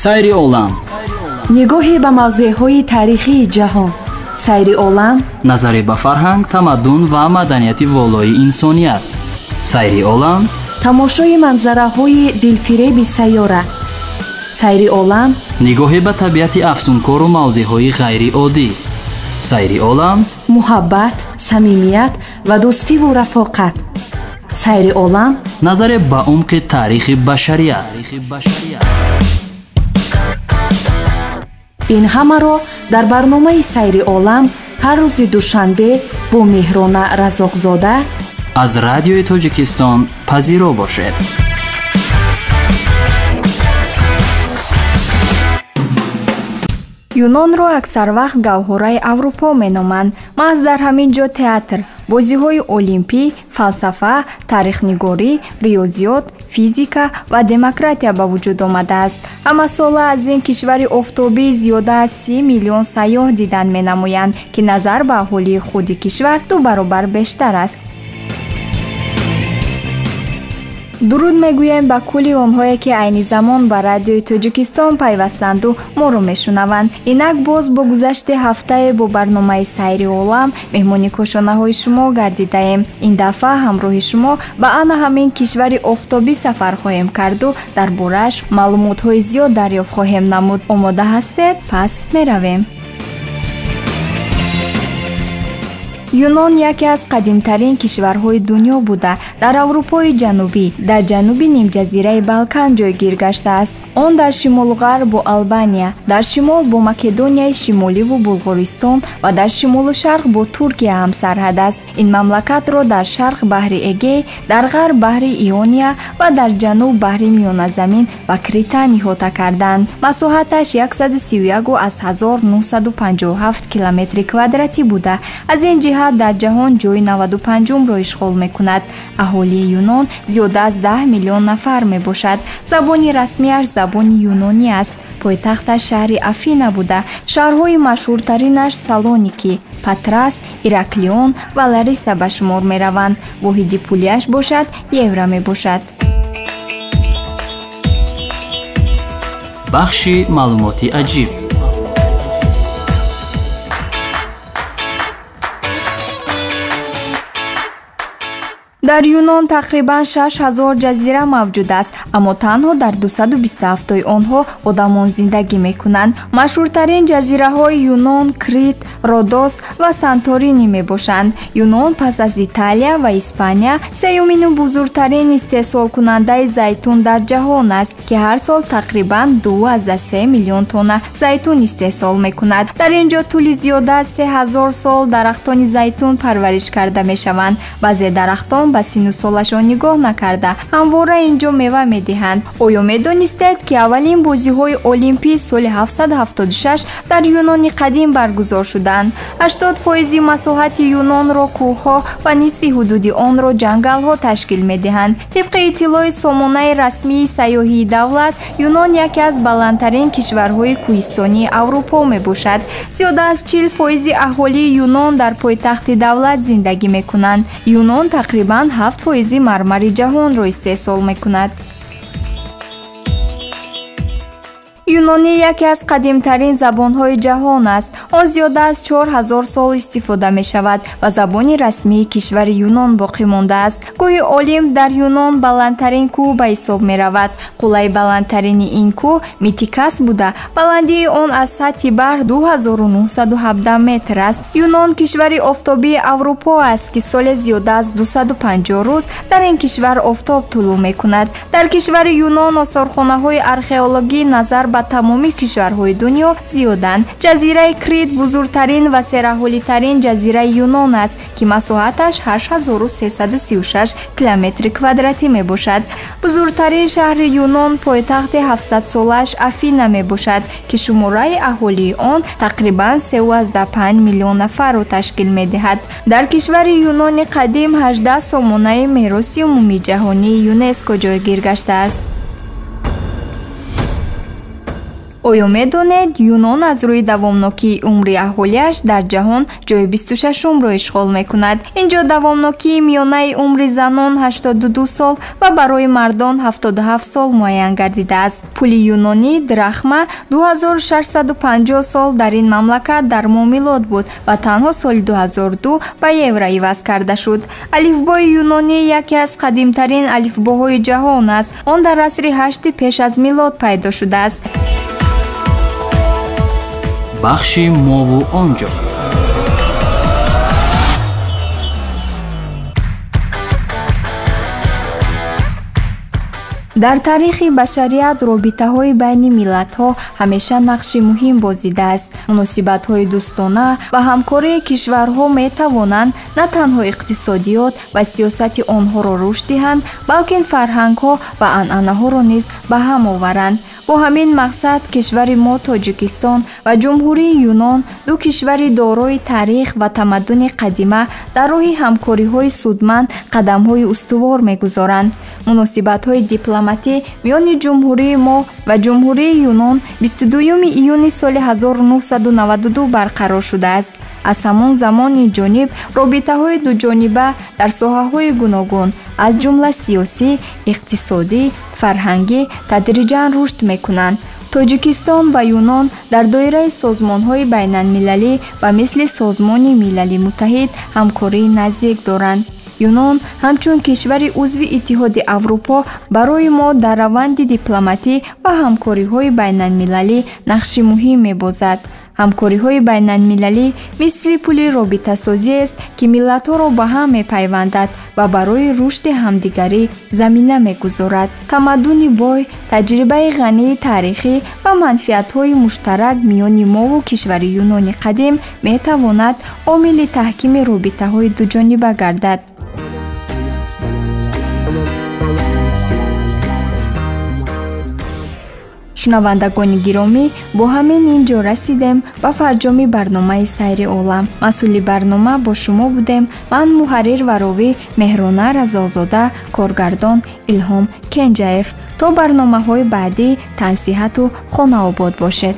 Сайри олам. Нигоҳе ба мавзеъҳои таърихии ҷаҳон. Сайри олам. Назаре ба фарҳанг, тамаддун ва маданияти волои инсоният. Сайри олам. Тамошои манзараҳои дилфиреби сайёра. Сайри олам. Нигоҳе ба табиати афсункору мавзеъҳои ғайриоддӣ. Сайри олам. Муҳаббат, самимият ва дӯстиву рафоқат. Сайри олам. Назаре ба умқи таърихи башарият. Ин ҳамаро дар барномаи Сайри олам ҳар рӯзи душанбе бо Меҳрона Разоқзода аз Радиои Тоҷикистон пазиро бошед. Юнонро аксар вақт гавҳораи Аврупо меноманд. Маҳз дар ҳамин ҷо театр, бозиҳои олимпӣ, фалсафа, таърихнигорӣ, риёзиёт, физика ва демократия ба вуҷуд омадааст. Ҳамасола аз ин кишвари офтобӣ зиёда аз 30 миллион сайёҳ дидан менамоянд, ки назар ба аҳолии худи кишвар 2 баробар бештар аст. Дуруд мегӯем ба кулли онҳое, ки айни замон ба Радиои Тоҷикистон пайвастанду моро мешунаванд. Инак боз бо гузашти ҳафтае бо барномаи Сайри олам меҳмони кошонаҳои шумо гардидаем. Ин дафъа ҳамроҳи шумо ба ана ҳамин кишвари офтобӣ сафар хоҳем карду дар борааш маълумотҳои зиёд дарёфт хоҳем намуд. Омода ҳастед? Пас меравем. Юнон яке аз қадимтарин кишварҳои дунё буда, дар Аврупои Ҷанубӣ, дар ҷануби нимҷазираи Балкан ҷойгир гаштааст. Он дар шимолу ғарб бо Албания, дар шимол бо Македонияи Шимоливу Булғористон ва дар шимолу шарқ бо Туркия ҳамсарҳад аст. Ин мамлакатро дар шарқ баҳри Эгей, дар ғарб баҳри Иония ва дар ҷануб баҳри Миёназамин ва Критан иҳота карданд. Масоҳаташ 131,957 километри квадратӣ буда, аз ин ҷиҳат дар ҷаҳон ҷои 95-умро ишғол мекунад. Аҳолии Юнон зиёда аз 10 миллион нафар мебошад. Забони расмиаш забони юнонӣ аст. Пойтахташ шаҳри Афина буда, шаҳрҳои машҳуртаринаш Салоники, Патрас, Ираклион ва Лариса ба шумор мераванд. Воҳиди пулиаш бошад евро мебошад. Бахши маълумоти аҷиб. Дар Юнон тақрибан 6000 ҷазира мавҷуд аст, аммо танҳо дар 227-тои онҳо одамон зиндагӣ мекунанд. Машҳуртарин ҷазираҳои Юнон Крит, Родос ва Санторини мебошанд. Юнон пас аз Италия ва Испания сеюмину бузургтарин истеҳсолкунандаи зайтун дар ҷаҳон аст, ки ҳар сол тақрибан 2,3 миллион тонна зайтун истеҳсол мекунад. Дар ин ҷо тӯли зиёда аз 3000 сол дарахтони зайтун парвариш карда мешаванд. Баъзе дарахтон ба сину солашон нигоҳ накарда ҳамвора ин ҷо мева медиҳанд. Оё медонистед, ки аввалин бозиҳои олимпӣ соли 776 дар Юнони қадим баргузор шуданд? 80% масоҳати Юнонро кӯҳҳо ва нисфи ҳудуди онро ҷангалҳо ташкил медиҳанд. Тибқи иттилои сомонаи расмии сайёҳии давлат, Юнон яке аз баландтарин кишварҳои кӯҳистонии Аврупо мебошад. Зиёда аз 40% аҳолии Юнон дар пойтахти давлат зиндагӣ мекунанд. Юнон тақрибан 7% мармари ҷаҳонро истеҳсол мекунад. Юнонӣ яке аз қадимтарин забонҳои ҷаҳон аст. Он зиёда аз 4000 сол истифода мешавад ва забони расмии кишвари Юнон боқӣ мондааст. Кӯҳи Олимп дар Юнон баландтарин кӯҳ ба ҳисоб меравад. Қуллаи баландтарини ин кӯҳ Митикас буда, баландии он аз сатҳи баҳр 2917 метр аст. Юнон кишвари офтобии Аврупо аст, ки соли зиёда аз 250 рӯз дар ин кишвар офтоб тулӯъ мекунад. Дар кишвари Юнон осорхонаҳои археологӣ назар ба тамоми кишварҳои дунё зиёданд. Ҷазираи Крит бузургтарин ва сераҳолитарин ҷазираи Юнон аст, ки масоҳаташ 8336 километри квадратӣ мебошад. Бузургтарин шаҳри Юнон пойтахти 700-солааш Афина мебошад, ки шумораи аҳолии он тақрибан 3,5 миллион нафарро ташкил медиҳад. Дар кишвари Юнони қадим 18 сомонаи мероси умумиҷаҳонии ЮНЕСКО ҷойгир гаштааст. Оё медонед, Юнон аз рӯи давомнокии умри аҳолиаш дар ҷаҳон ҷои 26-умро ишғол мекунад. Инҷо давомнокии миёнаи умри занон 82 сол ва барои мардон 77 сол муайян гардидааст. Пули юнонӣ драхма 2650 сол дар ин мамлакат дар муомилот буд ва танҳо соли 2002 ба евро иваз карда шуд. Алифбои юнонӣ яке аз қадимтарин алифбоҳои ҷаҳон аст. Он дар асри 8 пеш аз милод пайдо шудааст. Бахши мову онҷо. Дар таърихи башарият робитаҳои байни миллатҳо ҳамеша нақши муҳим бозидааст. Муносибатҳои дӯстона ва ҳамкории кишварҳо метавонанд на танҳо иқтисодиёт ва сиёсати онҳоро рушд диҳанд, балки фарҳангҳо ва анъанаҳоро низ ба ҳам оваранд. Бо ҳамин мақсад кишвари мо Тоҷикистон ва Ҷумҳурии Юнон, ду кишвари дорои таърих ва тамаддуни қадима, дар роҳи ҳамкориҳои судманд қадамҳои устувор мегузоранд. Муносибатҳои дипломатӣ миёни ҷумҳурии мо ва Ҷумҳурии Юнон 22 июни соли 1992 барқарор шудааст. Аз ҳамон замони ҷониб робитаҳои дуҷониба дар соҳаҳои гуногун, аз ҷумла сиёсӣ, иқтисодӣ, фарҳангӣ тадриҷан рушд мекунанд. Тоҷикистон ва Юнон дар доираи созмонҳои байналмилалӣ ва мисли Созмони Милали Муттаҳид ҳамкории наздик доранд. Юнон ҳамчун кишвари узви Иттиҳоди Аврупо барои мо дар раванди дипломатӣ ва ҳамкориҳои байналмилалӣ нақши муҳим мебозад. Ҳамкориҳои байналмилалӣ мисли пули робитасозиест, ки миллатҳоро ба ҳам мепайвандад ва барои рушди ҳамдигарӣ замина мегузорад. Тамаддуни бой, таҷрибаи ғании таърихӣ ва манфиатҳои муштарак миёни мову кишвари Юнони қадим метавонад омили таҳкими робитаҳои дуҷониба гардад. Шунавандагони гиромӣ, бо ҳамин ин ҷо расидем ба фарҷоми барномаи Сайри олам. Масъули барнома бо шумо будем ман, муҳаррир ва ровӣ Меҳрона Разоқзода, коргардон Илҳом Кенҷаев. То барномаҳои баъдӣ тансиҳату хонаобод бошед.